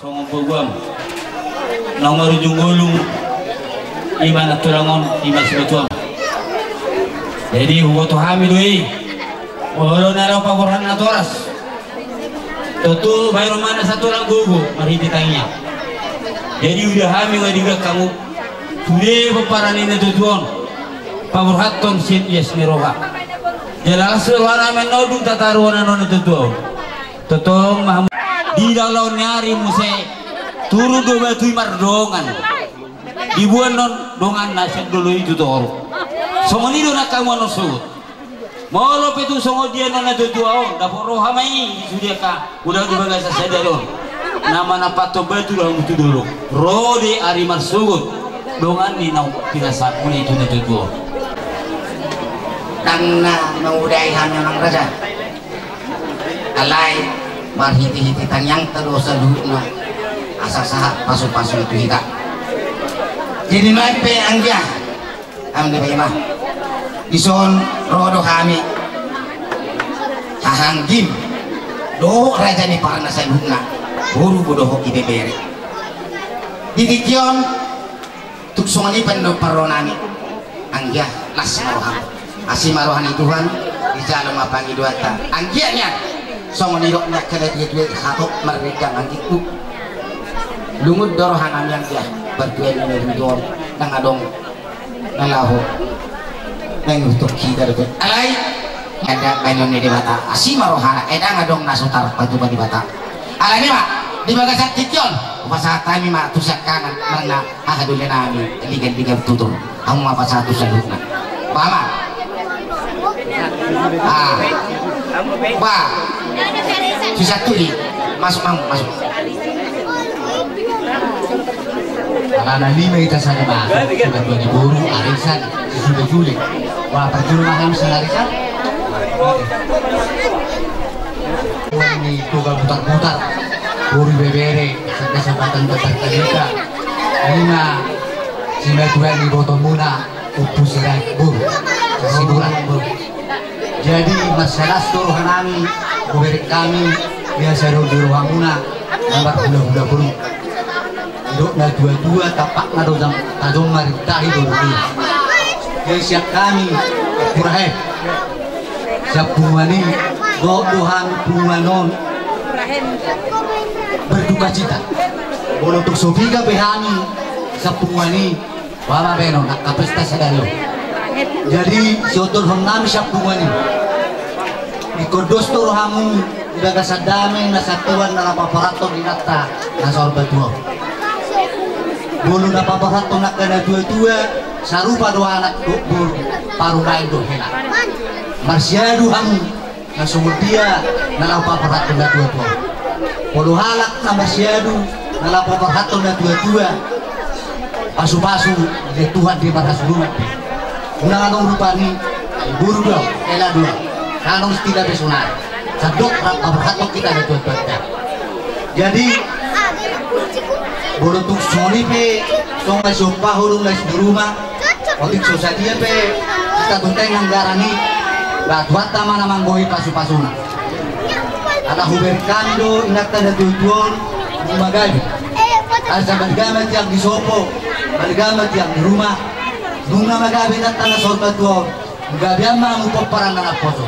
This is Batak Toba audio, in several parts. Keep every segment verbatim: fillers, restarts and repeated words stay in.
Songon paguam naung marujung ngolu, ima na tulang on, ima sibatuam. Jadi huboto hami do i, molo na laho paborhat natoras, tontu baen ma na satulang gogo marhite tangiang. Jadi udah hami nunga diingot hamu, sude pomparan ni natuatua on, paborhathon sian ias ni roha. Jala las roha nami annon dung tataru on annon natuatua on. Tongtong ma hamu di laon ni ari muse, turun do batu i mardongan. Diboan annon donganna sian dolok i tu toru. Songon i do nang hamu annon sogot. Molo pe tung songon dia annon natuatua on, dapot roha ma i di sude angka, unang di bagasan sadari on. Na manampathon batu do hamu tu dolok. Ro do ari marsogot dongan ni naung pinasahatmuna i tu natuatua on. Ndang na mangudai hami amang raja. Alai marhitehite tangiangta do saluhutna asa sahat pasupasu i tu hita. Jadi nuaeng pe anggia, amang, dibahen ma. Dison ro do hami, haha anggim dohot raja ni parna saluhutna, boru dohot ibebere. Di tingki on tung songon i pe do parroha nami. Anggia, las ma roham. Asi ma roha ni Tuhan, dijalo ma pangidoanta. Anggia nian, songon i do angka na tuatua i, hatop marrindang anggingku. Lungun do roha nami anggia, partua ni na tuatua on, ndang adong na laho mangihuthon hita dope. Alai ndang baenon ni Debata, asi ma rohana, ndang adong na so tarpatupa Debata. Alani ma, di bagasan tingki on hupasahat hami ma tu siangkangan, marna haha doli nami, ligan-ligan tutur. Hamu ma pasahat tu saluhutna. Ba ma. Ah. Ba. Susah tu i. Masuk, masuk, masuk. Alana lima hita sada ba. Sudah dua di boru, arisan, sudah juli. Wah, parjolo ma hami sada arisan. Ni toga butar-butar. Boru ibebere, sada sabatan batar kalita. Ima, simatuan ni botomuna, Ompu Sirait boru. Siburan boru. Jadi, marsialas do roha nami, hubereng hami, biasa do di rohamuna, na marhula-hula boru. Didok na tuatua, tampakna do jam, tajom marintahi do boru. Jadi, sian hami, Ompu Rahem. Sian punguan i, dohot do hami punguan on. Berdukacita. Molo tung so piga pe hami, sian punguan i, Ba ma baenon, angka pesta sadari on. Jadi, siondolhon nami sian punguan i. Ingkon dos do rohamu, di bagasan dame na satuan na laho paborhathon inanta na saur matua on. Molo na paborhathon angka na tuatua, sarupa do anak dohot boru, parumaen do hela. Marsiadu hamu, na songon dia na laho paborhathon na tuatua. Molo halak na marsiadu na laho paborhathon na tuatua, pasupasu ni Tuhan di marhasurungan pe. Unang adong rupani, boru do, hela do, unang adong istilah pe sonari. Sandok rap paborhathon hita na tuatua. Jadi, molo tung songon i pe, songon na siompa holong na di ruma, otik so sadia pe, hita tunteng anggaran i, ba Tuhanta ma na manggohi pasupasuna. Ala hubereng hami do inanta na tuatua on, nunga gabe. Asa balga ma tiang di sopo, balga ma tiang di ruma, nunga ma gabe inanta na saur matua on, nunga gabe ma hamu pomparan na naposo.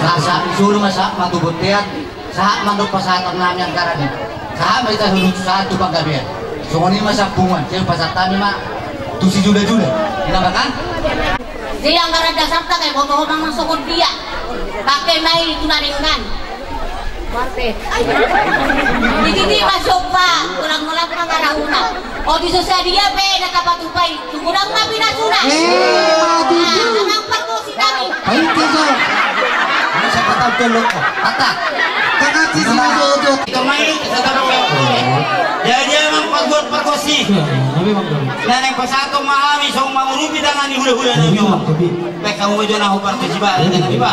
Asa, suru ma sahat ma tu bontean, Sahat ma dohot pasahaton nami anggaran i. Sahat ma hita sahat tu panggabean. Songon i ma sian punguan, sai pasahat hami ma tu sijula-jula. Inang bakan? Jadi anggaran dasarta, kebotohon ma songon dia. Pake ma i tu na denggan. Di titi ma siompa, tulang-tulang ma mangarahutna. Otik so sadia pe na tapatupa i. Tung godang na pinasuna. Eh, mati tu. Amang pargonsi nami. Baik, Tejo. Ini siapa tahu tu lo? Kata. Kakak sisi Tejo. Itu main, kita tahu. Jadi amang pargonsi. Nah, naeng pasahaton ma hami, songon mangurupi tangan ni hula-hula nami. Baik, hamu ma jo na hupargonsi ba, jangan di ba.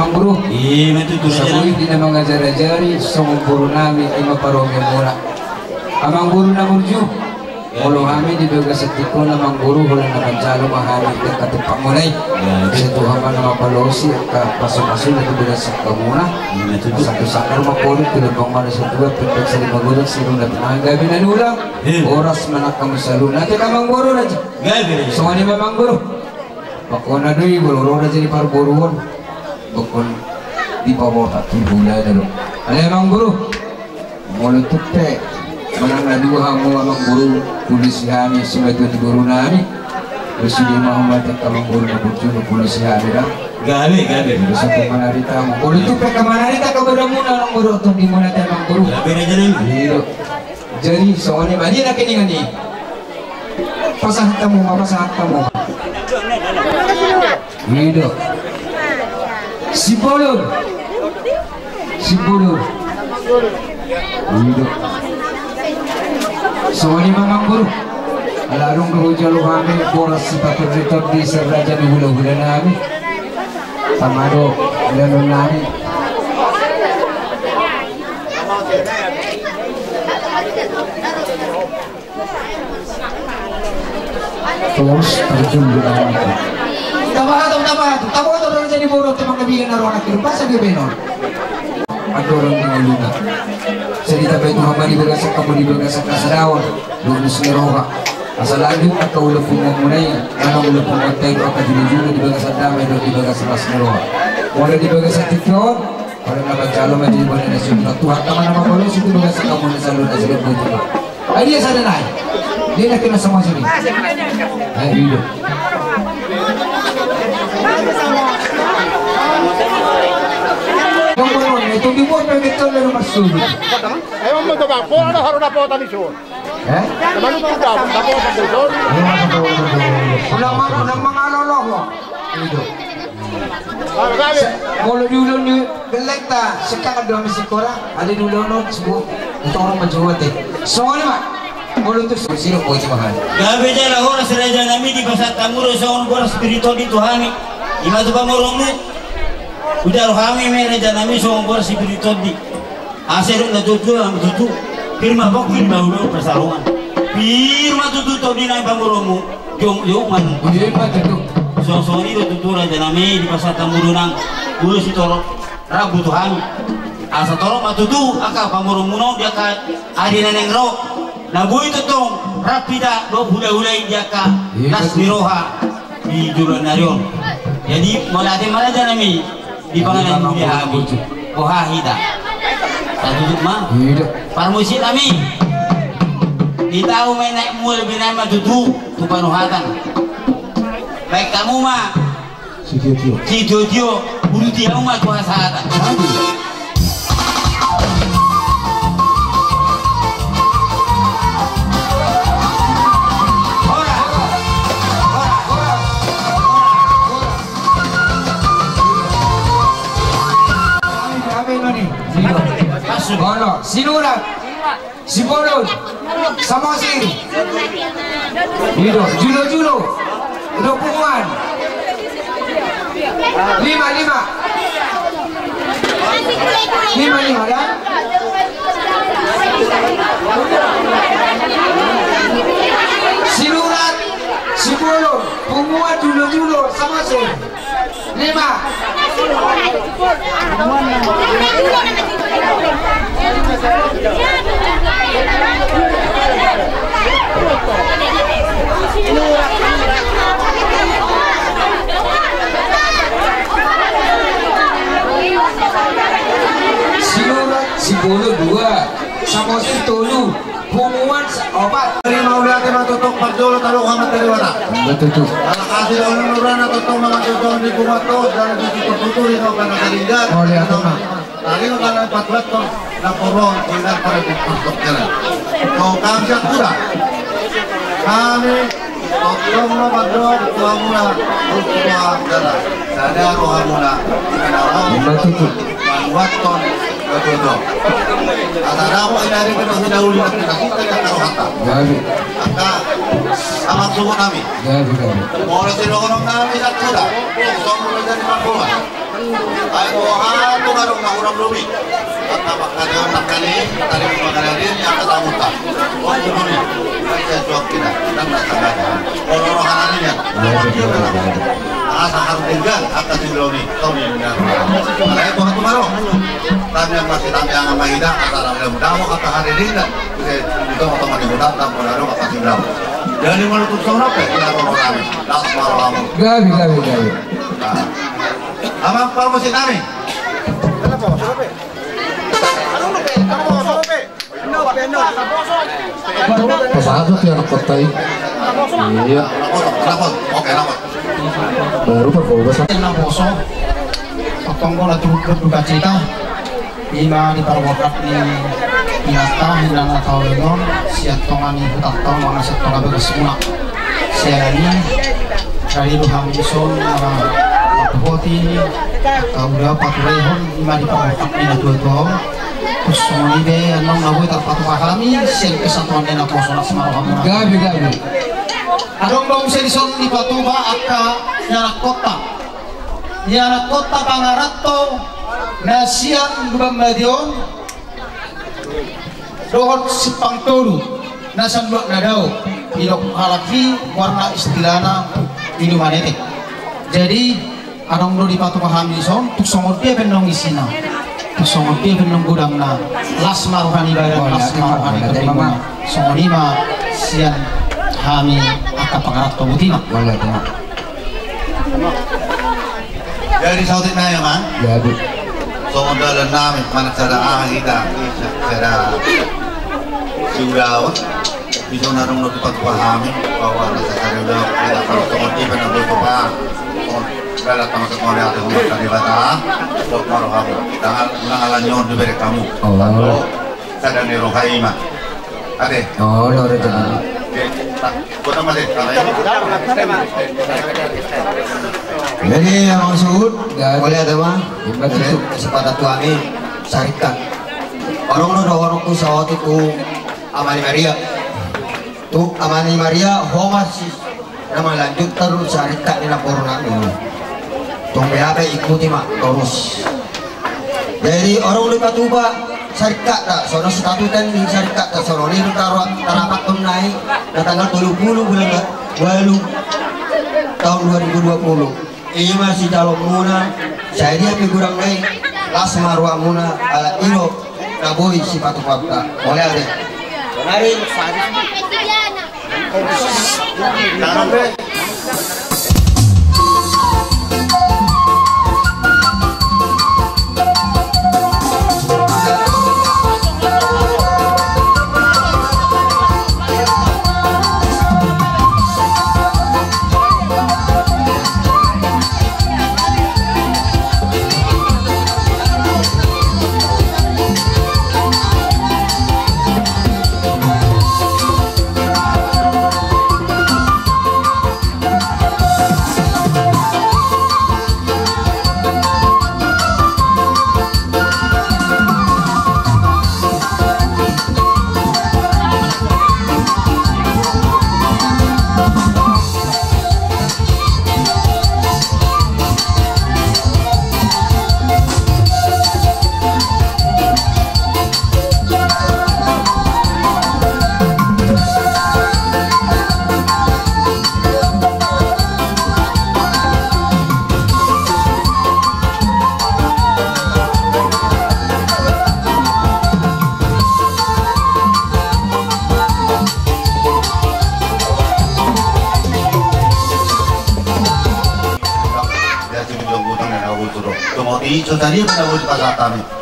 Amangboru. Ima tutu. Saboi di na mangajar-ajari songon boru nami, ima paromemuna. Amangboru na burju. Molo hami di bagasan tingki on amangboru, holan na manjalo ma hami di angka tumpangmuna i. Sai Tuhan ma na mangalosi angka pasu-pasuna di bagasan hamuna. Ima tutu. Asa tu sandar ma porik, tu lambang ma na satua, pepek sari magodang, siruna pinanggabe na niula. Horas ma nang hamu saluhutna. Ate amangboru na. Songon i ma amangboru. Pokokna do i, molo ro raja ni parboruon, pokokna dipabotak tu hulana do. Alai amangboru, molo tung pe manang na dua hamu amangboru, pulusi hami simatua ni boru nami. Pulusi di ma hamu ate amangboru na burju, pulusi hami da. Gabe, gabe. Bisa pe manarita hamu. Molo tung pe manarita hamu boru muna amangboru, tondimuna ate amangboru. Gabe raja nami. Iyo. Jadi songon i ma di na keningan i. Pasahat hamu ma, pasahat hamu ma. I do. Sipulun. Sipulun. I do. Songon i ma amangboru. Ala dung do hujalo hami boras sipatortor di si raja ni hulahula nami. Tama do hulahula nami. Tos, tarjun di dalam. Tabahat, tabahat, tabahat, orang jadi bodoh, teman kebigan naruh anak hidup, masa dia benon? Andorang di ngoluna. Jadi tabai Tuhan ma di bagasan hamu di bagasan hasadaon, luhut ni roha. Asa lanjut angka ula punguanmuna i, manang ula punguanta i, angka julu-julu di bagasan damai dohot di bagasan las ni roha. Molo di bagasan tingki on, molo na manjalo ma jadi bona na siap, Tuhan tama na mangalosi di bagasan hamuna saluhutna, siap butuh. Ai dia sada nai. Dia nak kena sama sini. Ai dia. Nomor on, itu dibuat pakai tol dari masuk. Ayo, mau coba, bola ada harus dapat tadi, Sur. Eh? Teman itu udah dapat tadi, Sur. Ulang, ulang mangalolo. Itu. Molo di ulaon ni gellengta, sekarang dua misi kora, ada di ulaon on, sebu, itu orang menjual teh. Soalnya, Mak, molo tu siro, boy, cuma hal. Gabe jala horas raja nami, dipasahat hamu do songon boras spiritual di Tuhan i. Ima tu pamoruonmu. Ujar hami ma raja nami songon boras spiritual di. Asa dok na tutu, na tutu. Pir ma pok, pir ma ulaon pasarongan. Pir ma tutu tondina pamoruonmu. Jong, jong, man. Iya, Pak, tutu. Songon i do tutu raja nami, dipasahat hamu do nang. Ulos i torop. Rambu Tuhan. Asa torop ma tutu, angka pamoruonmuna on di angka ari na naeng ro. Na boi tongtong, rap hita, dohot hulahula i di angka. Iya, las ni roha. Di joloan ni ari on. Jadi, mauliate ma raja nami. Di panganan mulia hami. Boha hita. Tatutup ma. Parmusik nami. Di tahu main naik mual binain ma tutu tu panuhatan. Baik hamu ma. Sitio-tio. Sitio-tio. Bulu tiang ma tu hasahatan. Sinurat, Sipulun, Samosir, i do, Julo-julo, i do, Punguan. Lima, lima. Lima, lima, da. Sinurat, Sipulun, Punguan, Julo-julo, Samosir. Lima. Sinurat, Sipulun dua, Samosir tolu. Punguan sa-, opat. Tarima mauliate ma tongtong parjolo taluhon ma tariwana. Betul tu. Ala hasil on nurana tongtong ma tongtong di kumato dan di tutur-tutur ino kana karinggan. Mauliate ma. Tarima tanah empat belas ton. Laporon, tidak pada di pasok jalan. Kau kamsiat kuda. Kami Tongtong ma mandok tu hamuna, tu hamuna, sada rohamuna. Ima tutu. Manguathon na tuatua. Asa dapot inari kedo sinauli na kita kita jaka rohanta. Gabe. Angka amang suhut nami. Gabe, gabe. Molo sidohonon nami satuda. Tongtong ma jadi manggola. Ai boha tu madung na hurang lobi. Angka pangkataion nangkin i, tadi pangkataion i angka tamuta. Wah, ini. Ai saya suap kita. Dan datang aja. Kalau rohana ni ya. Asa harus tinggal angka si Broni. Tahu ni. Alai boha tu madung. Tapi yang masih tapi yang sama kita, asa dalam damu angka hari ini. Itu otomatis udah tak mau lalu angka si Broni. Jadi menurut saya apa? Kita mau rame. Las ma rohamu. Gabe, gabe, gabe. Amang parmusik nami. Pas aja tu anak kota i. Iya. Kenapa? Oke, kenapa? Baru perbawa. Naposo. Tongtong na turut berdukacita. Ima di parborhat ni inanta, inanta on, sian tonga ni hutanta on, manang sian tonga bagas muna. Sian i, rade do hami dison, ah, martuhoti, angka uda paturehon, ima di parborhat ni na tuatua on. Terus songon i be, annon na boi tarpatupa hami, sian kesatuan ni naposo, las ma rohamuna. Gabe, gabe. Adong do muse dison dipatupa angka ianakhonta. Ianakhonta pangaranto na sian Lumban Mate on dohot Simpang Tolu na sian Luat na Dao, didok halak i goarna istilahna Ilumanetek. Jadi adong do dipatupa hami dison, tung songon dia pe annon isina, tung songon dia pe annon godangna, las ma roha ni badan, las ma roha ni tondimuna. Songon i ma sian hami angka pangaranto, botima. Jadi saotik nai, Amang. Jadi. Songon dalan nami, manang sada aha hita, sada siulaon. Dison adong do dipatupa hami, bahwa na sada siulaon, hita partongon di mana boto pa. Dalan tama sekali ada umat dari Batak, buat marohamu. Tangan, tangan nyon diberi kamu. Oh. Sada ni roha i ma. Ate. Oh, lo, lo, lo. Oke, tak. Kota Mate, tangan. Jadi, Amang suhut, boleh ada, Bang? Boleh. Kesempatan tu hami, sarikat. Orang lo dohononku saotik tu Ama ni Maria. Tu Ama ni Maria, ho ma si na manlanjutkan sarikat ni namboru nami. Tong be hape ikuti ma torus. Jadi orang dipatupa sarikatta, songon statuten ni sarikatta, songon i do tarapathon nai, na tanggal tolu pulu bulan walu taon dua ribu dua pulu. Ima sijaloonmuna, sai dia pe godang nai, las ma rohamuna, ala i do na boi sipatupaonta. Mauliate.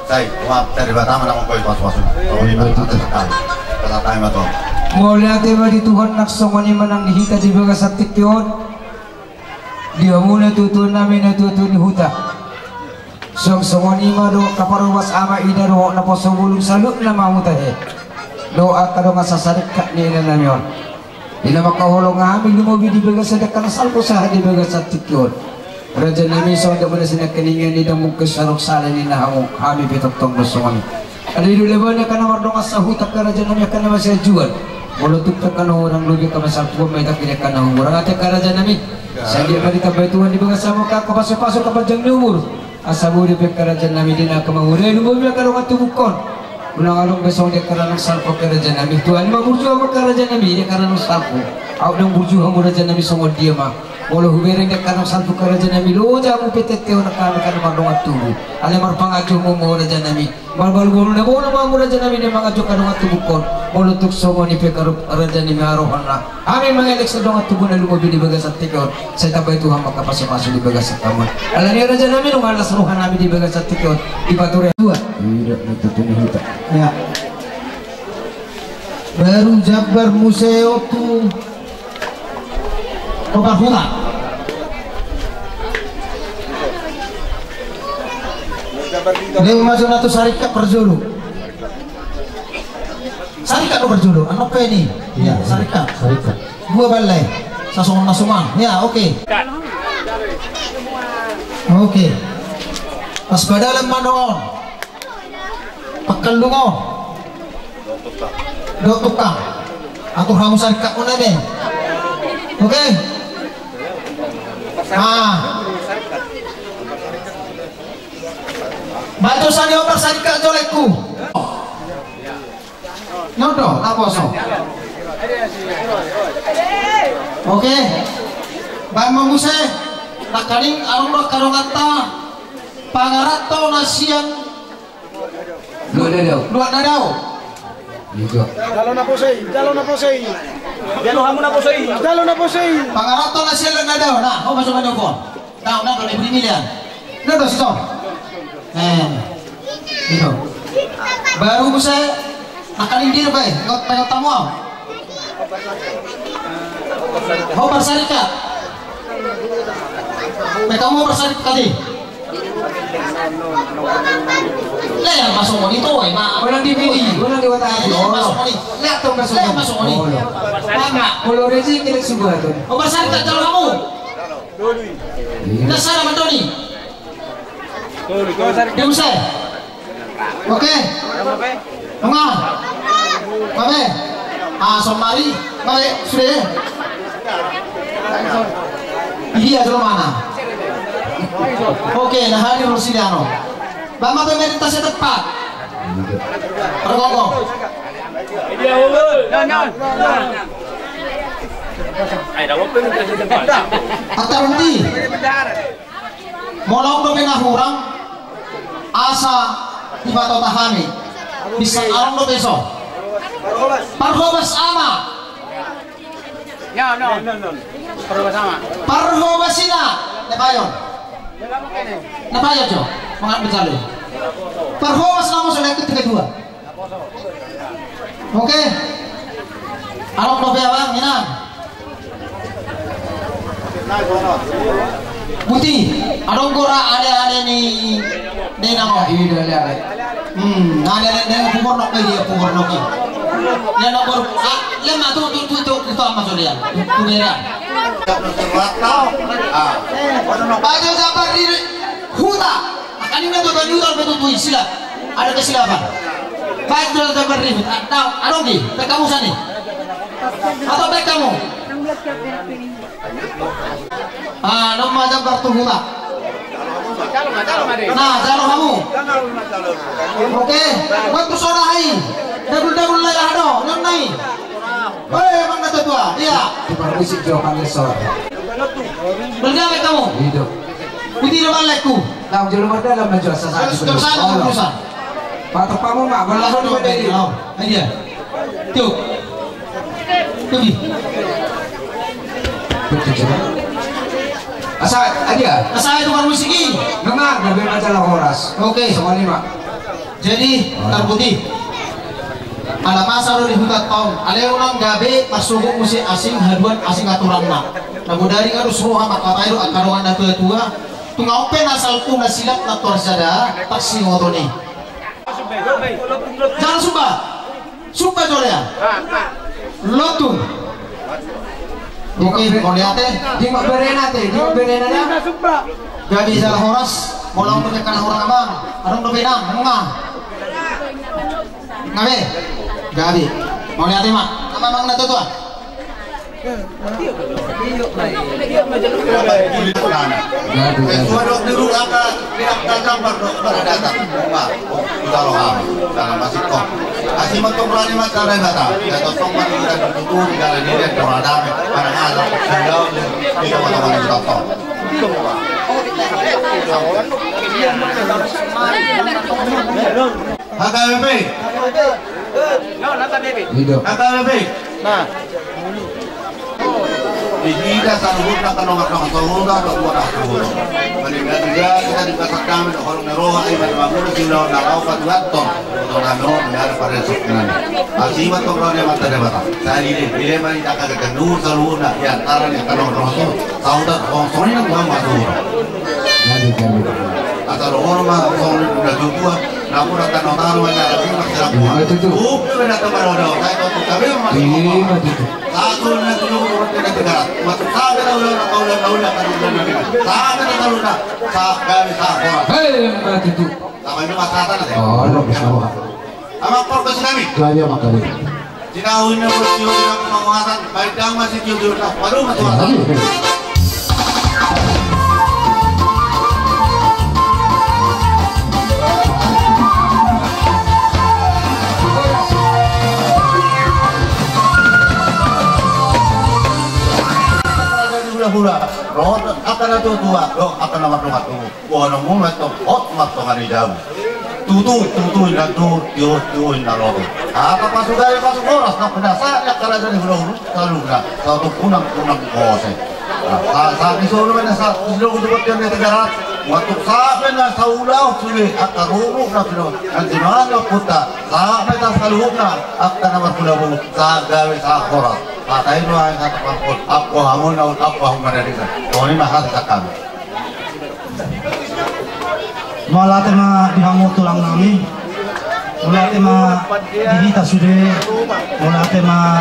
Sai, maaf, dari pertama nama kau pas-pas. Kalau ini pas-pas sekali. Pas-pas ma tuh. Mauliate ma di Tuhan, nang songon i ma nang di hita di bagasan tingki on. Di hamuna tutu nami na tutu ni huta. Songon i ma dohot angka parhobas ama ina dohot naposo bulung saluhutna ma huta he. Dohot angka dongan sasarikat ni ina nami on. Di na mangkaholongi hami lumobi di bagasan dangka na salpu sahat di bagasan tingki on. Raja nami, songon dia muna sinangkaningan i, ndang mungkin so adong sala ni na hamu, hami pe tongtong do songon i. Alai di ulaon ni angka na mardongan sahuta, angka raja nami, angka na masiajuan. Molo tung pe angka na hurang lobi angka na salpu on, ma i tung pe angka na hurang, ate angka raja nami. Sai dia ma ditambai Tuhan di bagasan hamu angka pasupasu, angka panjang ni umur. Asa boi dope angka raja nami di na angka mangulahon, lumobi angka dongan tubungkon. Unang adong be songon di angka na naeng salpu angka raja nami. Tuhan ma burju hamu angka raja nami di angka na naeng salpu. Aut ndang burju hamu raja nami songon dia ma. Molo hubereng di angka na naeng salpu angka raja nami, loja hamu pe tentehon angka na mardongan tubu. Alai marpangajo hamu ma raja nami. Marbalu-balu na bona ma hamu raja nami na mangajo angka dongan tubungkon. Molo tung songon i pe angka raja nami harohana, hami mangelek sian dongan tubu na lumobi di bagasan tingki on, sai tambai Tuhan ma angka pasupasu di bagasan hamu. Alani i raja nami, nunga las roha nami di bagasan tingki on, dipature Tuhan. Ida na tutu ni hita. Ya. Baru jambar muse on tu Kobar Huta. Lewat masuk na tu Sarikat parjolo. Sarikat do parjolo, annon pe ni. Iya, Sarikat. Sarikat. Dua balai. Sasongon na suman. Ya, oke. Oke. Pas padalan ma on. Pangkallungo. Dohot tukang. Atur hamu Sarikat muna be. Oke. Ah. Baca sani ombak Sarikat jolekku. Nyodo, taposo. Oke. Baen ma muse. Nangkaning adong do angka donganta. Pangaranto na sian Luat na dao. Luat na dao. Jalo naposo i, jalo naposo i. Jalo hamu naposo i. Jalo naposo i. Pangaranto na sian luat na dao. Nah, ho masuk aja pon. Nah, nah, doni budi milian. Nah, dos itu. Eh. Itu. Baru bisa makan indir, bay. Ikut, ikut tamu. Ho parsarikat. Mereka mau parsarikat tadi. Lea masuk moni to, ima. Ulang di mini, ulang di wata. Lea masuk moni. Lea to masuk moni. Lea masuk moni. Mana? Kalau rezeki lek subuh tu. Ho parsarikat jalo hamu. Dasar mandoni. Dia usai. Oke. Nunga. Babe. Ah, somari. Babe, sude. Dia jolo mana? Oke, nah, hadir di sini, ano. Bama pemerintah setempat. Pergonggo. Atar undi. Molo adong dope na hurang, asa dipatota hami. Bisa adong dope so. Parhobas ama. Ya, no. Parhobas ama. Parhobas ina. Nepayon. Nepayon jo. Mangat mencari. Parhobas nama sudah ketiga dua. Oke. Adong dope abang, inang. Buti, adong gora ale-ale ni, ni namo. Iya, ale-ale. Hmm, ale-ale ni pungor nok, dia pungor nok. Dia nok gor, ah, lema tu, tu, tu, tu, tu, tu, ama sudah. Tu, tu, dia. Ah. Baca dapat di huta. Angka ninna do tadi utar betul tu silap. Ada kesilapan. Baik, sudah dapat ribut. Ah, tahu, adong di, pek kamu sani. Atau pek kamu. Ah, nama macam kartu huta. Nah, jalo hamu. Oke, waktu soda hai. Dabul-dabul lah ya, adong, nang nai. Woi, emang kata tua, iya. Tukang musik jo panggil sor. Berjalan kamu. Hidup. Putih lebar leku. Lam jolo mardalan maju asa. Terus, terus, terus. Patok pamu ma, berlalu dua dari. Aja. Tuh. Tuh. Asa, aja. Asa itu kan musik ini. Nengah, lebih aja lah horas. Oke. Semua lima. Jadi, tarpudi. Ala masa do di huta taon, alai unang gabe marsogot muse asing haduan asing aturanna. Na bodari ngadus roha mangkatai do angka dongan na tua-tua. Tung adong pe na salpu na silap na torsada, tarsingotoni. Jala sumba. Sumba jolea. Lotung. Oke, mauliate. Di ma berena te, di ma berena da. Gabe jala horas, molo unang pe na hurang amang. Adong dope inang, nunga. Gabe, gabe. Mauliate ma. Amang na tuatua. Gabe, gabe. Suara dulu apa? Tidak datang baru datang. Wah, kita lo ham. Dalam masih kok. Asi ma tong rani ma tara data. Ya tong ma di kita tutu di dalam ini dan orang ada. Mana ada. Sudah di teman-teman di toko. H K B P. Hidup. H K B P. Nah. Di hita saluhutna kan nomor nomor saluhutna, nomor nomor saluhutna. Paling nggak juga kita di pasar kami, di kolong roha, iman bangun, di ulaon na kau patuaton. Ulaon na kau, nggak ada pada suknan. Asi ma tong rani ma tara data. Saya ini, ini mah kita kagak kendur saluhutna, ya, antara nih kan nomor nomor saluhutna. Tahu tak, oh, soalnya nggak masuk. Jadi, jadi. Asal orang mah, soalnya udah tua, namun rata nonton banyak lagi masih ragu. Iya, itu tuh. Bukan ada teman orang, saya tahu tapi masih. Iya, itu tuh. Satu dan tujuh puluh persen dari negara. Masuk sana dah udah, udah, udah, udah, udah, udah, udah. Sana dah udah, udah. Sa-, kami sa-, orang. Hei, yang mati tuh. Apa ini masalah sana deh? Oh, lo bisa, Pak. Amang porko sinami. Gaya makali. Sinaun na bos yo na penguatan, baik dang masih jujur na, baru masuk akal. Hula-hula, roh, akan ada tua, roh, akan nama rumah tubuh. Boanonmu ma tong hot martonga ni jabu. Tutu, tutu inna tuhu, tiuh, tiuh inna lotu. Hata pasugae pasu horas na penasaan ni angka raja ni hula-hula saluhutna, sahat tu punang-punang bose. Sa, sa, di solu ma na sa, di solu tu batian ni tiga ratus. Waktu sape na saulaon sude angka ruru na sude. Nanti mana puta, sape ta saluhutna angka na marhula-hula, sahat gabe sahat horas. Hata i do aek hata pangkol, anggo hamu na, anggo hamu mararisan. Toni ma hata sakami. Mauliate ma di hamu tulang nami. Mauliate ma di hita sude. Mauliate ma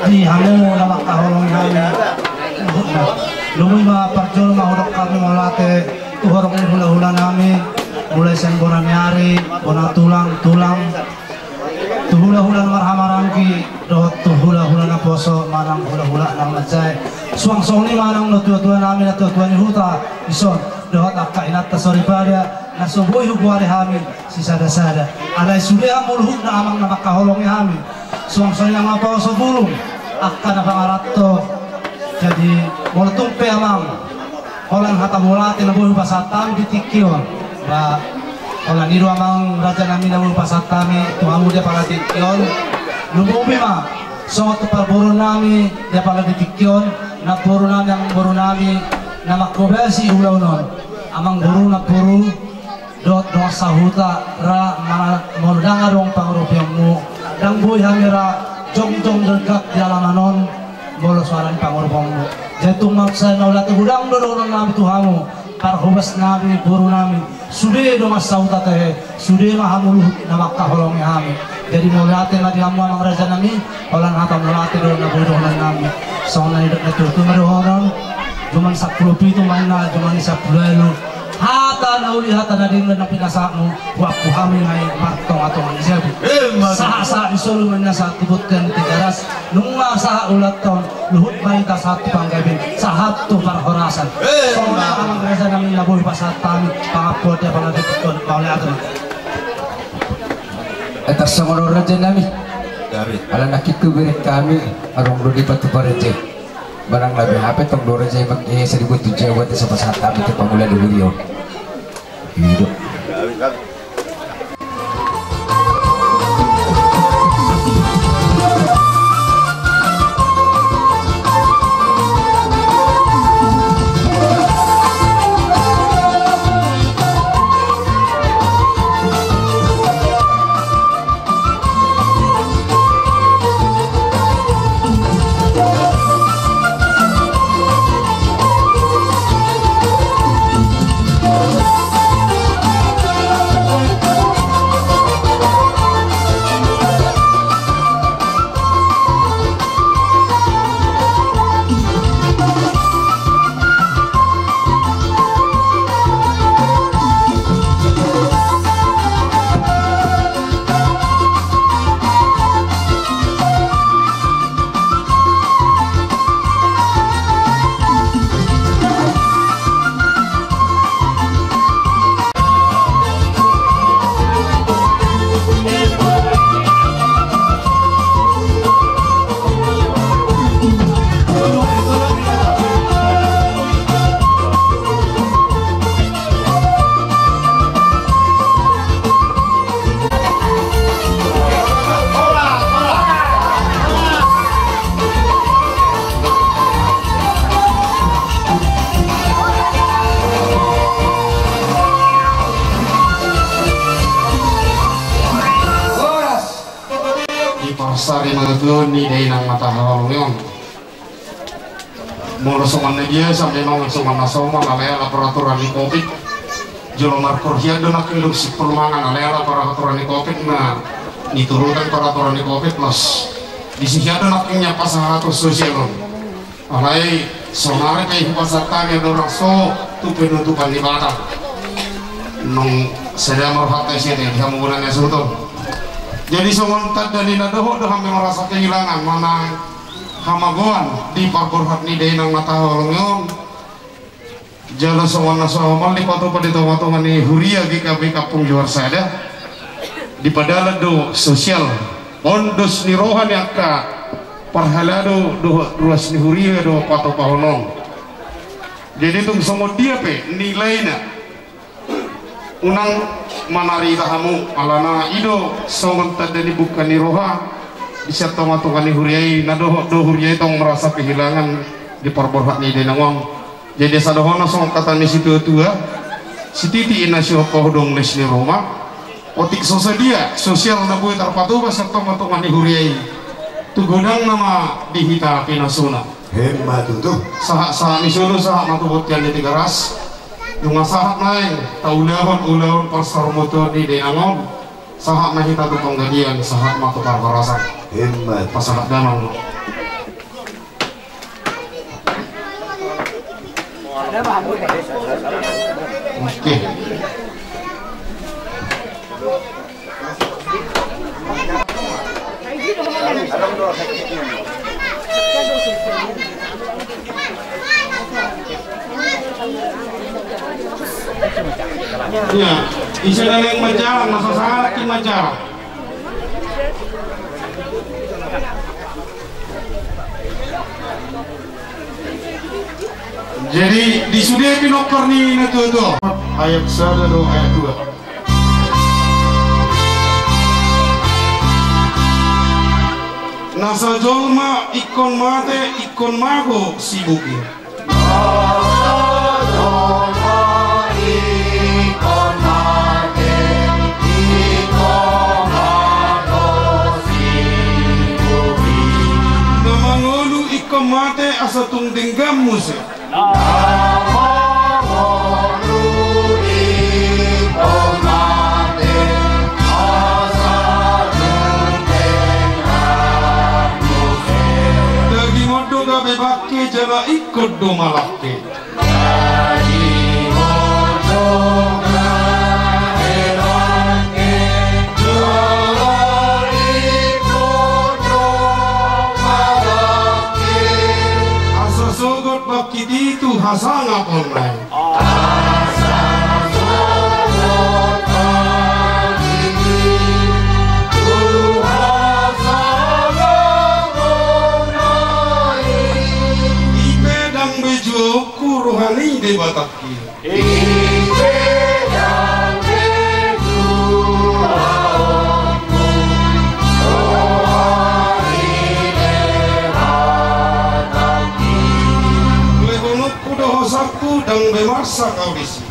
di hamu na mangkaholongi hami. Lobi ma parjolo ma hudok hami mauliate tu horong ni hula-hula nami. Mulai sian bona ni ari, bona tulang, tulang. Tu hula-hula na marhamaranggi, dohot tu hula-hula na poso, manang hula-hula na manjae. Suang songon i manang natua-tua nami, natua-tua ni huta, dison, dohot angka inanta soripada, na so boi hugoari hami, sisada-sada. Alai sude hamu luhutna amang na mangkaholongi hami. Suang songon i amang poso bulung, angka na pangaranto. Jadi, molo tung pe amang. Holan hata mauliate na boi hupasahat hami di tingki on. Ba, holan i do amang raja nami na boi hupasahat hami, tu hamu di apala tingki on. Lumobi ma, songon tu parboru nami, di apala di tingki on, namboru nami, amangboru nami, na manghobasi ulaon on. Amangboru, namboru, dohot dongan sahuta ra, mana molo ndang adong pangurupianmu, ndang boi hami ra jongjong denggan di alaman on, molo so adong pangurupianmu. Jadi tung mansai mauliate godang do dohonon nami tu hamu, parhobas nami, boru nami, sude dongan sahuta tehe, sude ma hamu luhut na mangkaholongi hami. Jadi mauliate ma di hamu amang raja nami, holan hata mauliate do na boi dohonon nami. Songon na nidok natua-tua ma dohonon, jumadi sampulu pitu ma inna, jumadi sampulu ualu. Hata na uli, hata na denggan na pinasahatmu, huampu hami ma i martonga-tonga ni jabu. Emma tutu. Sahat-sahat ni solu ma inna sahat tu bontean ni Tigaras, nunga sahat ulang taon, luhut ma hita sahat tu panggabean, sahat tu parhorasan. Emma tutu. Songon i amang raja nami na boi pasahat hami, pangampuon di apala di tingki on, mauliate ma. Eh, tarsongon on raja nami. Gabe. Ala nangkin tu bereng hami, adong do di patu pareje. Barang labe hape tong do raja i mang, eh, saribu tujuh abad, eh, sapasahat hami tu pangula di burion. Hidup. Di parsarimatua ni dainang na tahaholongi on. Molo songon na biasa memang songon na somal, alai ala peraturan ni covid. Jolo markorhian do nangkin dung simpul mangan, alai ala peraturan ni covid na niturutan peraturan ni covid plus. Disi hian do nangkin nian pasahathon sosial on. Alai sonari pe hupasahat hami andorang so tu penutupan ni batang. Nung sada ma rohanta isi ate di hamu bona ni hasuhuton. Jadi songon tanda ni na dohot do hami merasa kehilangan manang hamagoan di parborhat ni dainang na tahaholongi on. Jala songon na somal dipatupa di tongatonga ni huria G K P Kampung Johar Sada. Dipadalan do sosial, ondos ni roha ni angka parhalado dohot ruas ni huria do patupahon on. Jadi tung songon dia pe nilaina, unang manarita hamu, alana i do songon tanda ni bungka ni roha di sian tongatonga ni huria i, na dohot do huria i tong merasa kehilangan di parborhat ni dainang on. Jadi asa dohonon songon hata ni situatua, sititi ina sihompa hudong les ni ruma. Otik so sadia sosial na boi tarpatupa sian tongatonga ni huria i, tu godangna ma di hita pinasuna. Emma tutu. Sahatsahat ni solu sahat ma tu bontean ni Tigaras. Nunga sahat naeng taulahon ulaon parsarimatua ni dainang on. Sahat ma hita tu panggadian, sahat ma tu parhorasan. Emma tutu. Pasahat damang. Oke. Ia, ise na naeng manjalang, na so sahalak i manjalang. Jadi di sude pinompar ni natuatua, ayat sada do ayat dua. Nasa jolma ingkon mate, ingkon mago sibuk i. Na mangolu ingkon mate asa tung denggan muse. Daging on do gabe bangke jala ingkon do malangke. Asa sogot bangkit i tu hasangaponna i. I pe ndang be juaonku roha ni Debatangki. Lehononku do hosangku, ndang be marsak au disi.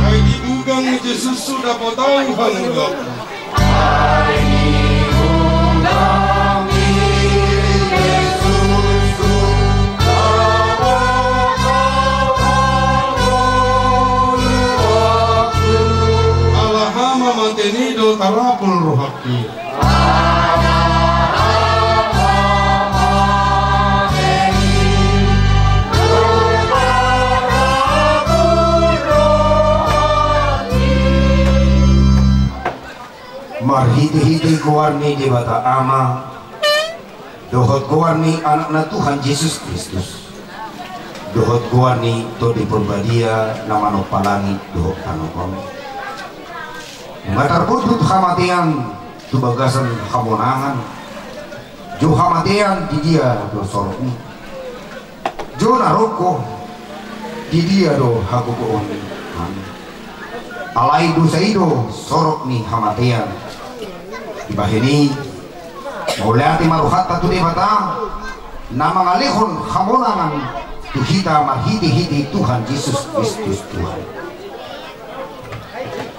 Ai di bugang ni Jesus so dapot au hangoluanku. Ala hamamate ni do tarapul rohangki. Marhitehite goar ni Debata Ama, dohot goar ni Anakna Tuhan Jesus Kristus, dohot goar ni Tondi Porbadia na manompa langit dohot tano on. Nunga tarbondut hamatean tu bagasan hamonangan. Jo hamatean, di dia do sorokmi? Jo na rongko, di dia do hagogoon? Alai dosa i do sorok ni hamatean. Dibahen i, mauliate ma rohanta tu Debata, na mangalehon hamonangan tu hita marhitehite Tuhan Jesus Kristus Tuhan.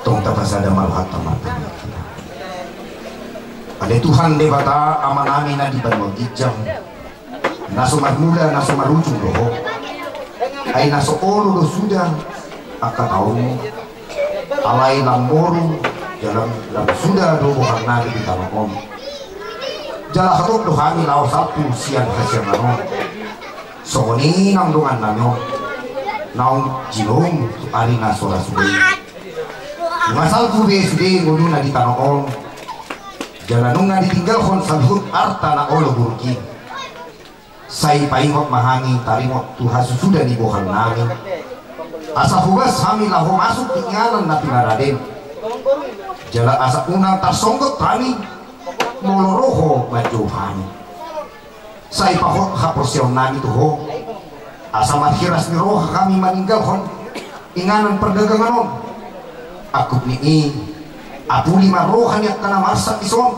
Tong tapasada ma rohanta martangiang. Ale Tuhan Debata Amanami na di banua ginjang, na so marmula na so marujung do Ho. Ai na so olo do suda angka taonMu. Alai lam boru jala lam suda do bohannami di tano on. Jala hatop do hami laho salpu sian hasiangan on. Songon i nang dongannami on naung jinomu tu ari na so ra sude i. Nunga salpu be sude ngoluna di tano on, jala nunga ditinggalhon saluhut arta na olo burju i. Sai paingot ma hami taringot tu hasusuda ni bohannami, asa hobas hami laho masuk tu inganan na pinaraden. Jala asa unang tarsonggot hami molo ro Ho manjou hami. Sai pahot haporseaonnami tu Ho, asa marhiras ni roha hami maninggalhon inganan pardagangan on. Angkup ni i, apuli ma roha ni angka na marsak dison,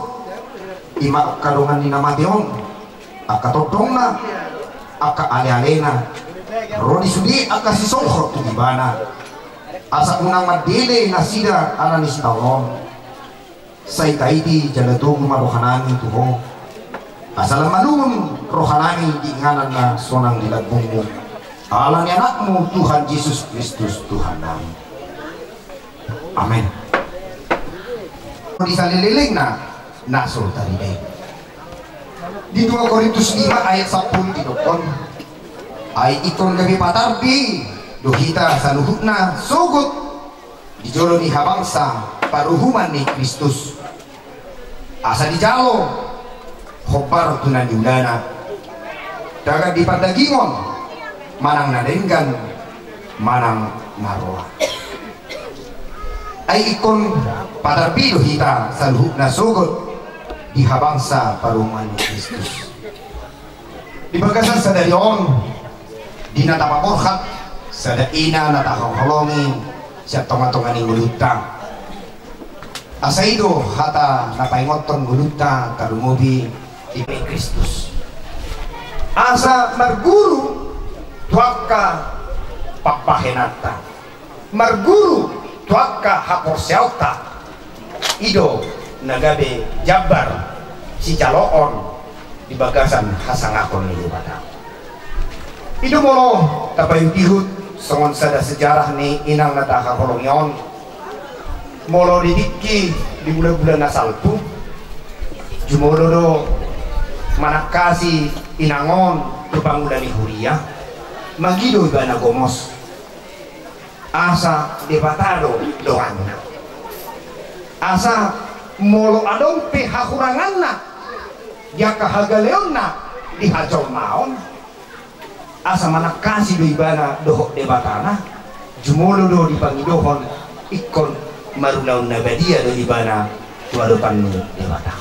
i ma angka dongan ni na mate on, angka tondongna, angka alealena, ro di sude angka sisolhot tu ibana. Asa unang mandele nasida ala ni sitaonon. Sai taiti jala togu ma rohanami tu Ho. Asa lam malungun rohanami di inganan na sonang di lambungmu, ala ni AnakMu Tuhan Jesus Kristus Tuhannami. Amen. Di saleleng na, na so tarida i. Di dua Korintus lima ayat sampulu didok on: Ai ingkon gabe patarbi do hita saluhutna sogot di jolo ni habangsa paruhuman ni Kristus, asa dijalo hombar tu na niulana, tagan di pardagingon, manang na denggan, manang na roa. Ai ingkon patarbi do hita saluhutna sogot di habangsa paruhuman ni Kristus. Di bagasan sadari on, di na tapaborhat sada ina na tahaholongi sian tongatonga ni ngolunta. Asa i do hata na paingothon ngolunta tarlumobi di Kristus. Asa marguru tu angka pambahenanta, marguru tu angka haporseaonta. I do na gabe jambar sijaloon di bagasan hasangapon ni Debata. I do molo tapaihutihut songon sada sejarah ni inang na tahaholongi on, molo di tingki di bulabula na salpu, jumolo do manangkasi inang on tu pangula ni huria, mangido ibana gomos. Asa Debata do donganna. Asa molo adong pe hahuranganna di angka hagaleonna di hajolmaon, asa manangkasi do ibana dohot Debatana, jumolo do dipangidohon ingkon marulaon na badia do ibana tu adopan ni Debata.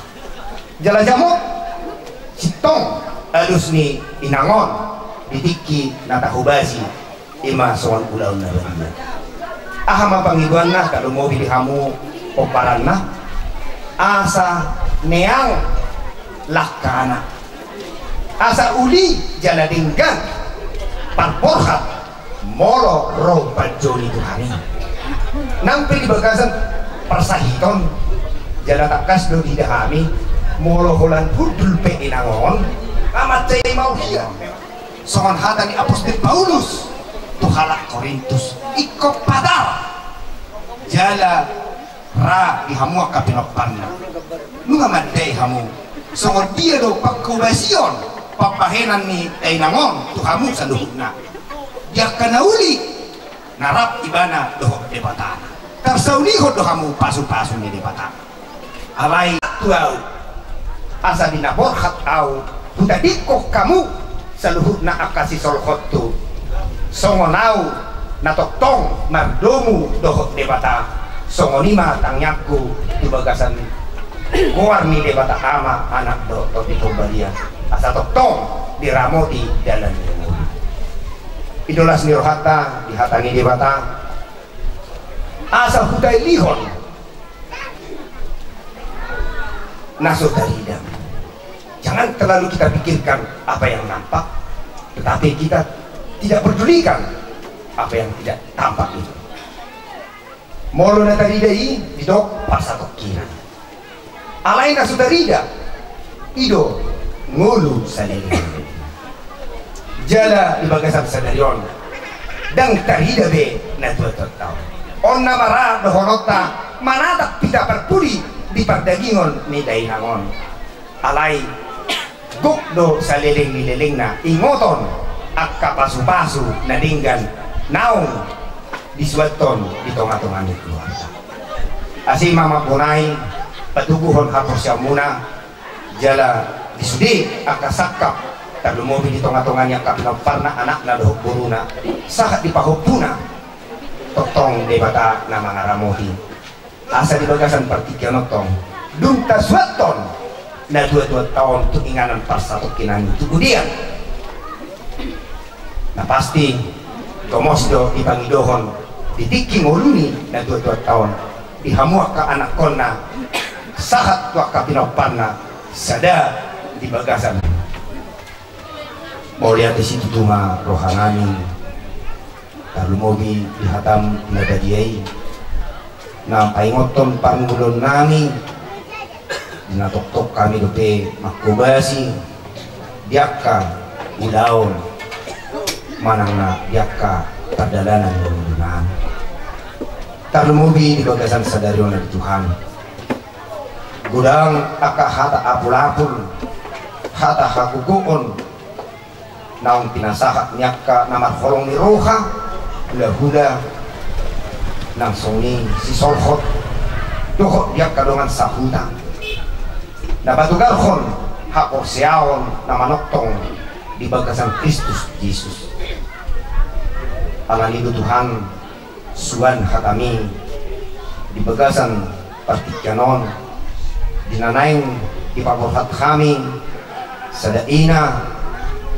Jala jamot sintong alus ni inang on di tingki na tahobasi, i ma songon ulaon na badia. Aha ma pangidoanna tarlumobi di hamu pomparanna? Asa neang langkana, asa uli jala denggan parborhat molo ro panjou ni Tuhan i. Nang pe di bagasan parsahiton, jala tangkas do diida hami, molo holan hundul pe inang on, mansai mauliate. Songon hata ni apostel Paulus tu halak Korintus, ingkon patar jala ra di hamu angka pinomparna. Nunga mandai hamu songon dia do pangkobasion pambahenan ni dainang on tu hamu saluhutna. Di angka na uli na rap ibana dohot Debatana. Tarsaulihon do hamu pasupasu ni Debata. Alai tu ahu, asa di na borhat ahu hutadingkon hamu saluhutna angka sisolhothu, songon ahu na tongtong mardomu dohot Debata. Songon i ma tangiangku tu bagasan goar ni Debata Ama, Anak dohot Tondi Porbadia, asa tongtong diramoti dalan ni umur. I do las ni rohanta di hata ni Debata. Asa hutailihon na so tarida. Jangan terlalu kita pikirkan apa yang nampak, tetapi kita tidak pedulikan apa yang tidak tampak itu. Molo na tarida i didok parsatongkinan. Alai na so tarida i do ngolu saleleng. Jala di bagasan sadari on ndang tarida be na tuatua on. On na mara dohononta manatap hita parpudi di pardagingon ni dainang on. Alai gok do saleleng ni lelengna ingoton angka pasupasu na denggan naung disuanhon di tongatonga ni keluarga. Asi ma mambonai patoguhon haporseaonmuna jala di sude angka sangkap tarlumobi di tongatonga ni angka pinomparna, anakna dohot boruna sahat di pahompuna. Tongtong Debata na mangaramoti. Asa di bagasan partingkian on tong dung tasuanhon na tuatuanta on tu inganan parsatongkinan i tu udean. Na pasti gomos do dipangidohon di tingki ngolu ni na tuatuanta on di hamu angka anakkonna sahat tu angka pinomparna sada di bagasan. Mauliate situtu ma rohanami. Tarlumobi di hatam na badia i na paingothon parngoluonnami di na tongtong hami dope mangkobasi di angka ulaon manang na di angka pardalanan ni ngolunami. Tarlumobi di bagasan sadari on ale Tuhan. Godang angka hata apulapul, hata hagogoon naung pinasahat ni angka na marholong ni roha, hulahula nang songon i sisolhot dohot di angka dongan sahuta na patugarhon haporseaon na manongtong di bagasan Kristus Jesus. Alani do Tuhan, suan hatami di bagasan partingkian on di na naeng dipaborhat hami sada ina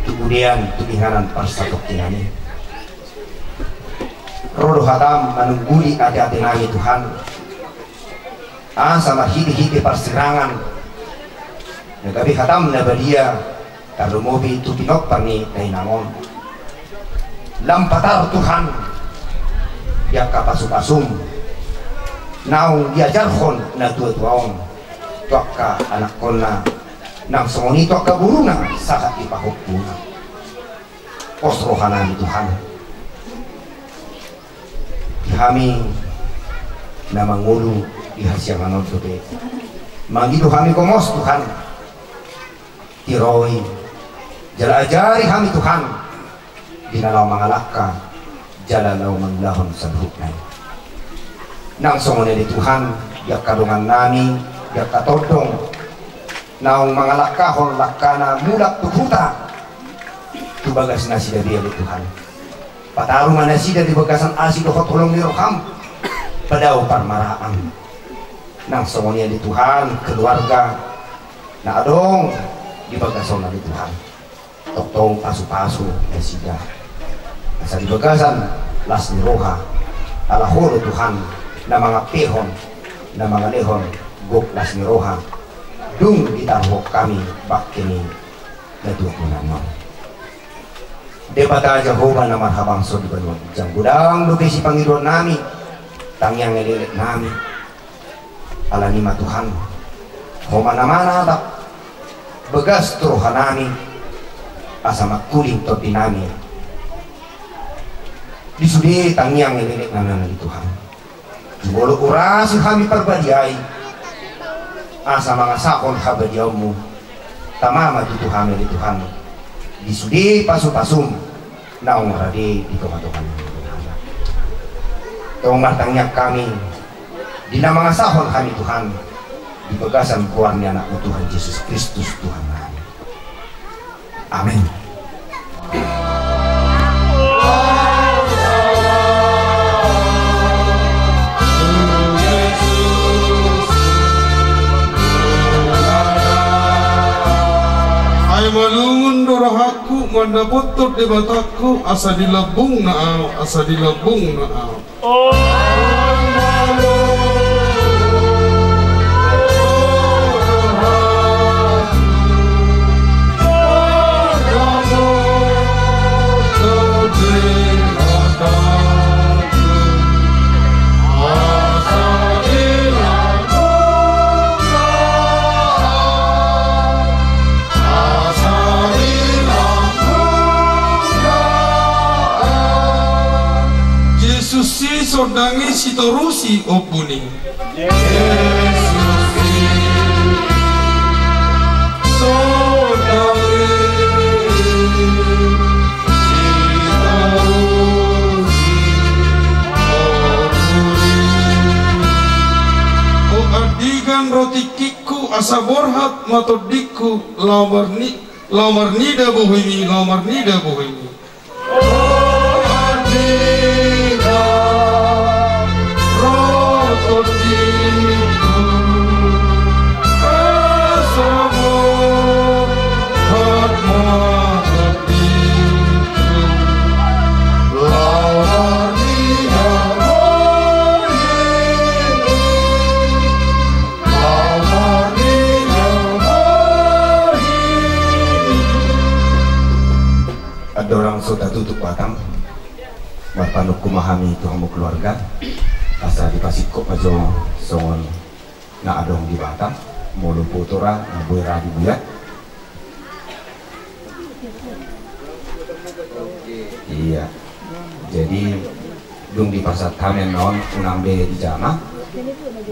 tu udean tu inganan parsatongkinan i. Ro do hatam manungguli ateatenami Tuhan, asa marhitehite parsirangan na gabe hatam na badia tarlumobi tu pinompar ni dainang on. Lam patar Tuhan di angka pasupasum naung diajarhon na tuatua on tu angka anakkonna nang songon i tu angka boruna sahat di pahompuna. Pos rohanami Tuhan. Di hami na mangolu di hasiangan on dope mangido hami gomos Tuhan. Tiroi jala ajari hami Tuhan di na laho mangalangka jala laho mangulahon saluhutna i. Nang songon i ale Tuhan di angka dongannami di angka tondong naung mangalangkahon langkana mulak tu huta tu bagas nasida be ale Tuhan. Pataru ma nasida di bagasan asi dohot holong ni roham. Padao parmaraan. Nang songon i ale Tuhan keluarga na adong di bagasan on ale Tuhan. Tongtong pasupasu nasida asa di bagasan las ni roha. Ala Ho do Tuhan na mangampehon na mangalehon gok las ni roha dung ditaruhon hami bangke ni na tuatua on. Debata Jahowa na marhabangsa di banua ginjang, godang dope sipangidoannami, tangiang elekeleknami. Alani ma Tuhan, Ho ma na manatap bagas tu rohanami asa mangkuling tondinami di sude tangiang elekeleknami ale Tuhan. Molo urasi hami Parbadia i asa mangasahon habadiaonmu, tama ma tutu hami ale Tuhan di sude pasupasum naung rade di tongatonga ni. Tong martangiang hami di na mangasahon hami Tuhan di bagasan goar ni Anakmu Tuhan Jesus Kristus Tuhannami. Amen. Ai malungun do rohangku mandapothon Debatangku asa di lambungna ahu, asa di lambungna ahu. Oh. Sondangi sitorusi ombun i. Jesus i sondangi sitorusi ombun i. O andigan ro tingkingku, asa borhat ma tondingku, laho marni-, laho marnida bohemi, laho marnida bohemi. Andorang so tatutup batang, marpanungkun ma hami tu hamu keluarga, asa dipasingkop ma jo songon na adong di batang, molo boto ra, na boi ra di bulan. Iya. Jadi, dung dipasahat hami annon, unang be dijama.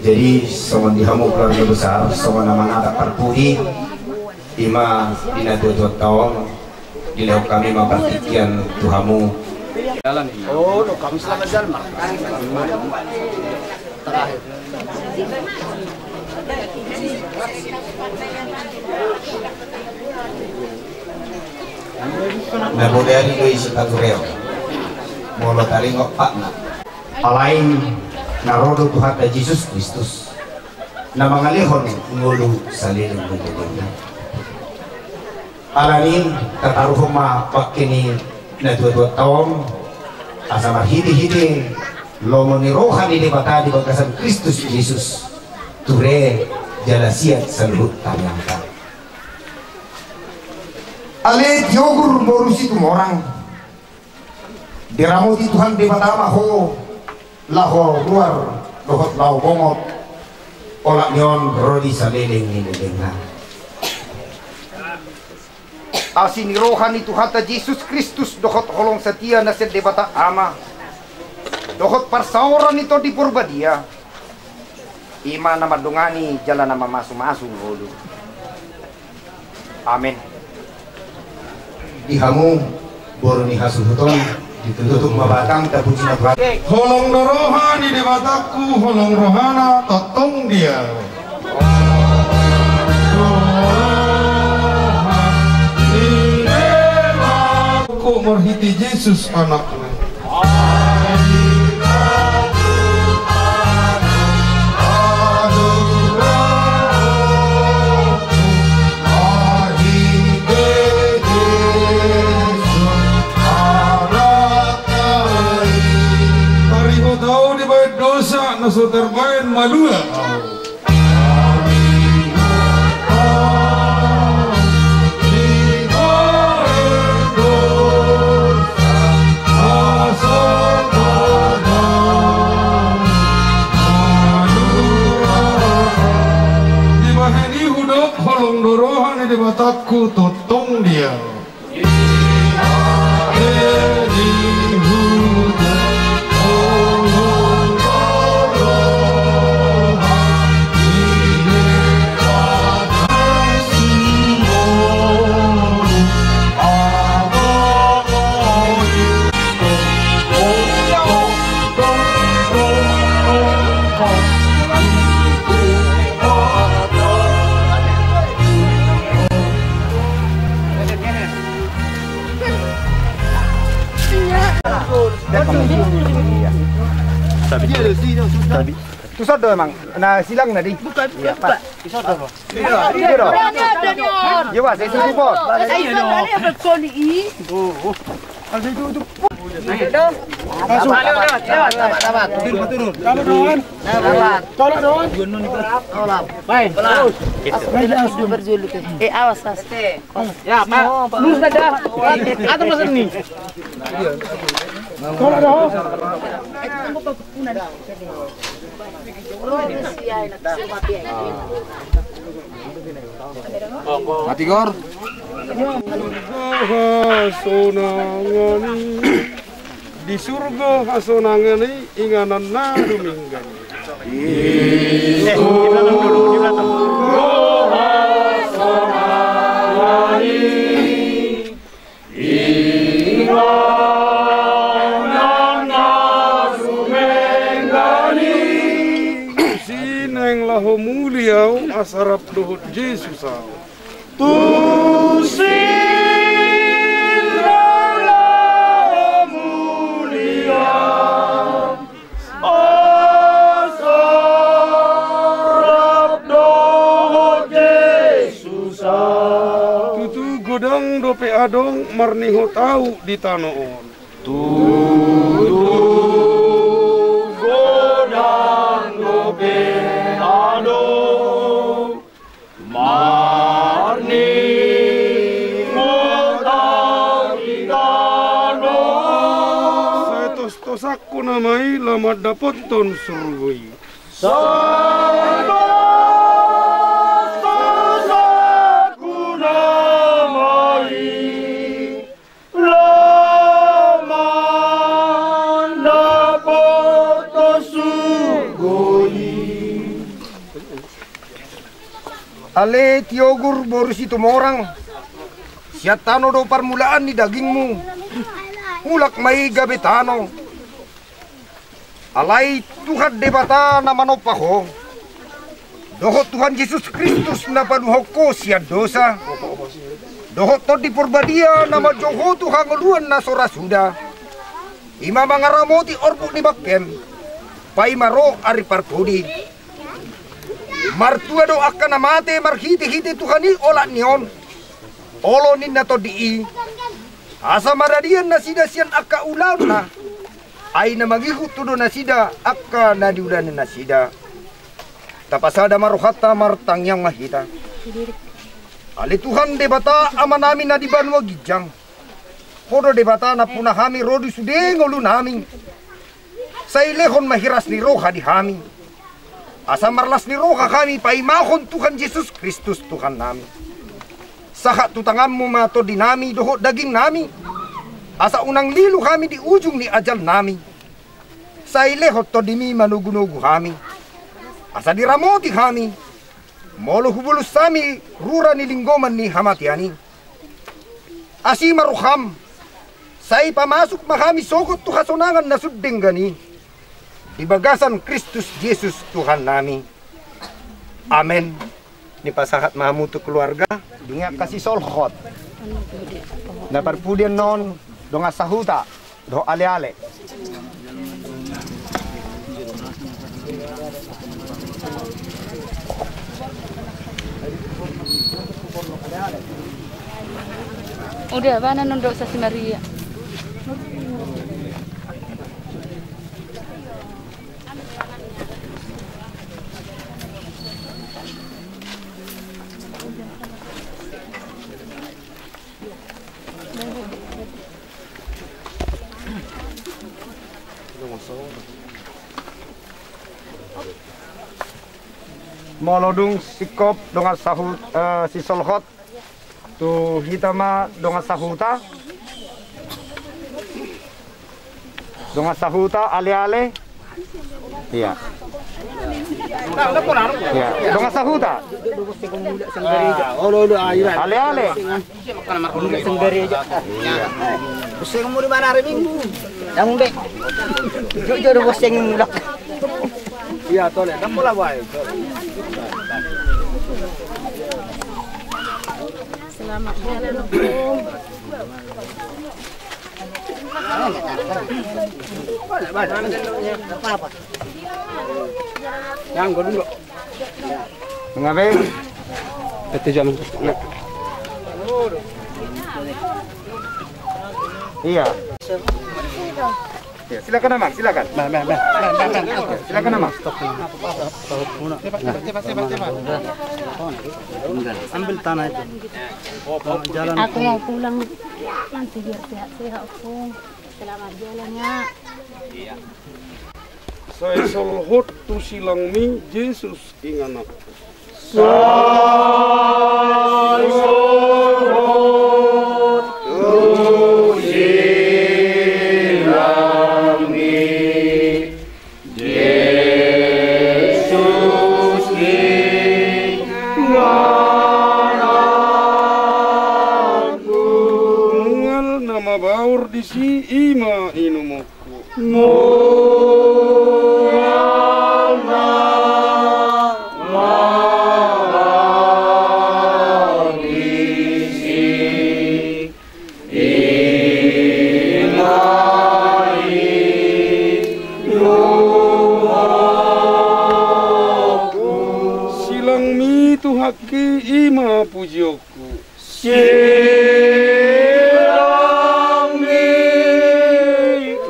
Jadi, songon di hamu keluarga besar, songon na manatap parpudi, ima di natuatuanta on, dilehon hami ma partingkian tu hamu. Oh, no, kami selamat jalan, Mak. Terakhir. Na bodari do i sipatureon, molo taringot patna. Alai na ro do Tuhanta Jesus Kristus, na mangalehon ngolu saleleng ni lelengna. Alani tataruhon ma pangke ni natuatuanta on, asa marhitehite lomo ni roha ni Debata di bagasan Kristus Jesus, ture jala siat saluhut tangiangta. Ale Tiogur boru Situmorang, diramoti Tuhan Debata ma ho laho ruar dohot laho bongot, olat ni on ro di saleleng ni lelengna. Asi ni roha ni Tuhanta Jesus Kristus dohot holong satia na sian Debata Ama dohot parsaoran ni Tondi Porbadia, ima na mandongani jala na mamasumasu ngolu. Amen. Di hamu boru ni hasuhuton, ditutup ma batang, tapuji ma Tuhan. Holong do roha ni Debatangku, holong rohana tongtong dia. Roha ni Debatangku marhite Jesus Anakna. Tarihot ahu dibahen dosa, na so tarbahen malua ahu. Dibahen i hudok holong do roha ni Debatangku tongtong dia. Tabi. Tabi. Tu son do emang na silang na di. Bukan, bukan, Pak. Iya, Pak, saya suruh, Pak. Ayo, Pak, ini apa, Tony? Ayo, Pak. Turun, turun. Tolak, Don. Tolak, Don. Baik. Terus. Eh, awas, awas. Ya, Pak. Lurus saja. Atur, Mas, ini. Tolak, Don. Mati, Gor. Sonangan i. Di surgo hasonangan i inganan na dumenggan i. Eh, di belakang dulu, di belakang. Inganan na dumenggan i. Tusi naeng laho muli au asa rap dohot Jesus au. Tusi naeng laho muli au asa rap dohot Jesus au. Tutu godang dope adong marnihot au di tano on. Tutu godang dope adong marnihot au di tano on. Sai tostosanku nama i laho mandapothon surgo i. Sai tostosanku nama i laho mandapothon surgo i. Ale Tiogur boru Situmorang, sian tano do parmulaan ni dagingmu, mulak ma i gabe tano. Alai Tuhan Debata na manompa ho, dohot Tuhan Jesus Kristus na paluahon ho sian dosa, dohot Tondi Porbadia na manjou ho tu hangoluan na so ra suda, i ma mangaramoti orbuk ni bangkem paima ro ari parpudi. Martua do angka na mate marhitehite Tuhan i olat ni on, olo ninna Tondi i, asa maradian nasida sian angka ulaonna. Ai na mangihut tu do nasida angka na niula ni nasida. Tapasada ma rohanta, martangiang ma hita. Ale Tuhan Debata Amanami na di banua ginjang, Ho do Debata nampuna hami ro di sude ngolunami. Sai lehon ma hiras ni roha di hami, asa marlas ni roha hami paimahon Tuhan Jesus Kristus Tuhannami. Sahat tu tanganmu ma tondinami dohot dagingnami, asa unang lilu hami di ujung ni ajalnami. Sai lehon tondimi manogunogu hami, asa diramoti hami, molo hubolus hami rura ni linggoman ni hamatean i. Asi ma roham, sai pamasuk ma hami sogot tu hasonangan na sun denggan i, di bagasan Kristus Jesus Tuhannami. Amen. Dipasahat ma hamu tu keluarga. Dung i angka sisolhot na parpudi annon, dongan sahuta dohot aleale. Udah, mana nunduk saksi Maria? Molo dung singkop dongan sahut, eh, sisolhot tu hita ma dongan sahuta. Dongan sahuta, aleale. Iya. Iya, dongan sahuta. Aleale. Iya. Iya, tole. Selamat jalan, Om. Ngapain? Iya. Ya, silakan, Amang, silakan. Silakan, Amang. Ambil tanah itu. Jalan. Aku mau pulang nanti biar sehat-sehat, Om. Selamat jalan, ya. Sai solhot tu silangmi Jesus inganan. Sai solhot tu silangmi. I, i ma inumonku. Mura ma mangisi, i ma inumonku. Silangmi Tuhanki, i ma pujionku. Silangmi Tuhanki, i ma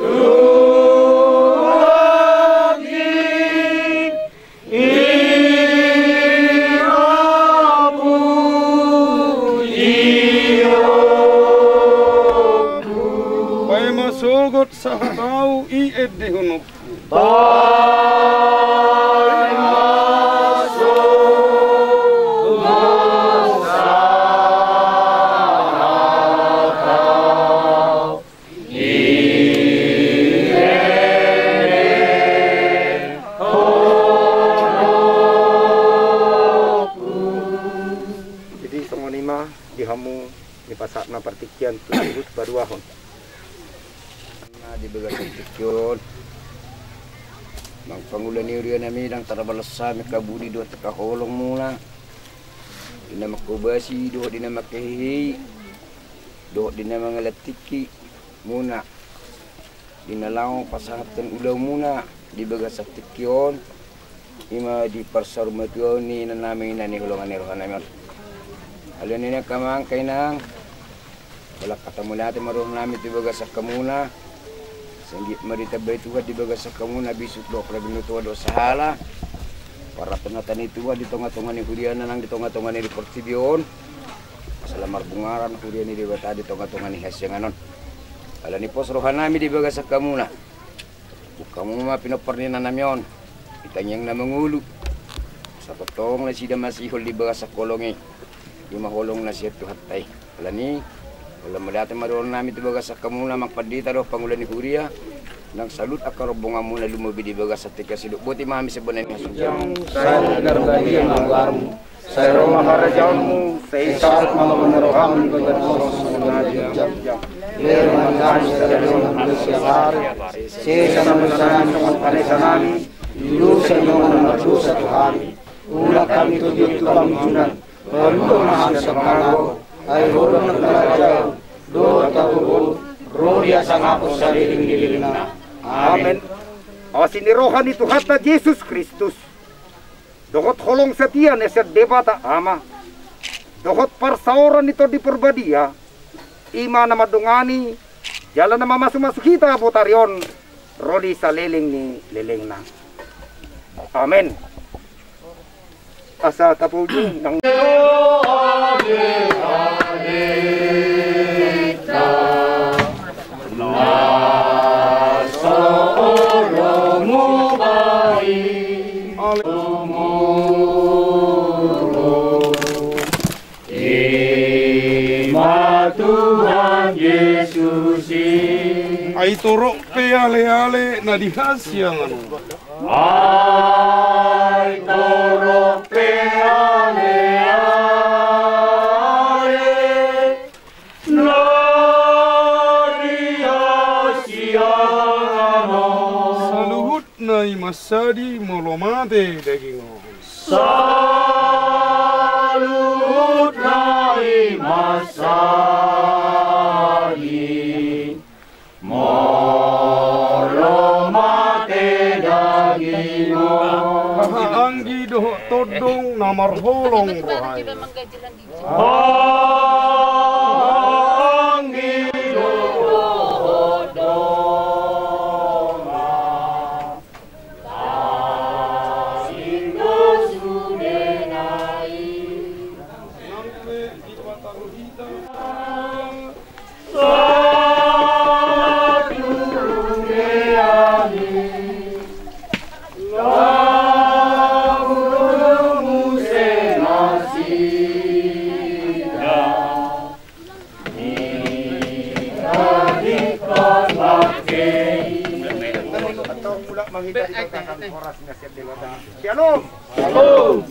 pujionku. Paima sogot sahat ahu i endehononku. Paima sogot sahat ahu i endehononku. Jadi songon i ma di hamu di pasahat na partingkian tu suhut paduahon. Na di bagasan tingki on, mangpangula ni huria nami, ndang tarbalos hami angka budi dohot angka holongmuna, di na mangkobasi dohot di na mangkehehe, dohot di na mangalap tingki muna, di na laho pasahathon ulaonmuna di bagasan tingki on, i ma di parsaurmatuaon ni inanami na hinaholongan ni rohanami on. Alani i angka amang, angka inang, holan hata mauliate ma rohanami tu bagasan hamuna. Sai anggiat ma ditambai Tuhan di bagasan hamuna bisuk dohot parbadia, dohot sahala. Parantoan hata ni Tuhan di tongatonga ni huriana nang di tongatonga ni portibi on. Asa lam marbungaran huria ni Debata di tongatonga ni hasiangan on. Alani i pos rohanami di bagasan hamuna. Buka hamu ma pinompar ni inanami on di tangiang na mangolu. Asa tongtong nasida masihol di bagasan holong i, i ma holong na sian Tuhanta i. Alani i, holan mauliate ma rohanami tu bagasan hamuna, amang pandita dohot pangula ni huria, nang saluhut angka rombonganmuna, lumobi di bagasan tingki on. Sidok boti ma hami sian bona ni hasonangan. Sai na berbahagia ma goarmu. Sai ro ma harajaonmu, sai saut ma gondang ni roham di bagasan on songon na di jamjam. Lehon ma di hami sadari on harajaon siapari. Sesa ma dosanami songon panesanami di dosa ni angka na mardosa tu hami. Unang hami togihon tu pangunjunan, palua ma hami sian pangago. Ai Ho do nang harajaon dohot hagogoon, ro di hasangapon saleleng ni lelengna. Amen. Asi ni roha ni Tuhanta Jesus Kristus, dohot holong satia na sian Debata Ama, dohot parsaoran ni Tondi Parbadia, i ma na mandongani jala na mamasumasu hita botari on ro di saleleng ni lelengna. Amen. Asa tapuji nang Ima Tuhan Jesus i. Ai torop pe aleale na di hasiangan on. Ai torop pe aleale na di hasiangan on. Saluhutna i mansadi molo mate daging on. Saluhutna i mansadi molo mate daging on. Haha anggi dohot tondong na marholong roha i. Haha anggi dohot tondong na daging do sudena i. Nang pe dipataru hita. Shalom. Shalom.